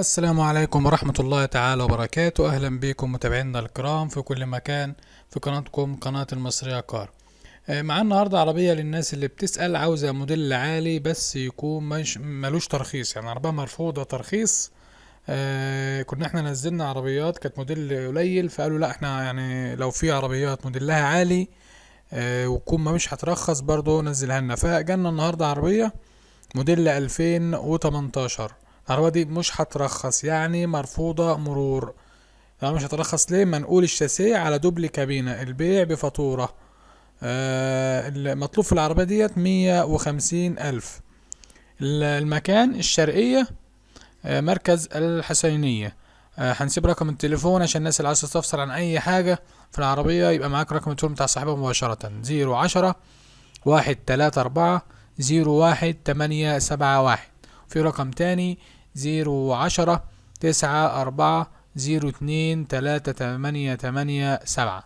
السلام عليكم ورحمة الله تعالى وبركاته. أهلا بكم متابعينا الكرام في كل مكان في قناتكم قناة المصرية كار. معانا النهاردة عربية للناس اللي بتسأل عاوزة موديل عالي بس يكون مش ملوش ترخيص، يعني عربية مرفوضة ترخيص. كنا احنا نزلنا عربيات كانت موديل قليل، فقالوا لا احنا يعني لو في عربيات موديلها عالي وتكون ما مش هترخص برضو نزلها لنا. فجالنا النهاردة عربية موديل 2018، العربية دي مش هترخص، يعني مرفوضة مرور. العربية مش هترخص ليه؟ منقول الشاسيه على دوبل كابينة، البيع بفاتورة. المطلوب في العربية ديت 150,000. المكان الشرقية، مركز الحسينية. هنسيب رقم التليفون عشان الناس اللي عايزة تستفسر عن أي حاجة في العربية يبقى معاك رقم التليفون بتاع صاحبها مباشرة، زيرو عشرة واحد تلاتة أربعة زيرو واحد تمانية سبعة واحد. في رقم تاني زيرو عشرة تسعة أربعة زيرو اتنين تلاتة تمانية تمانية سبعة.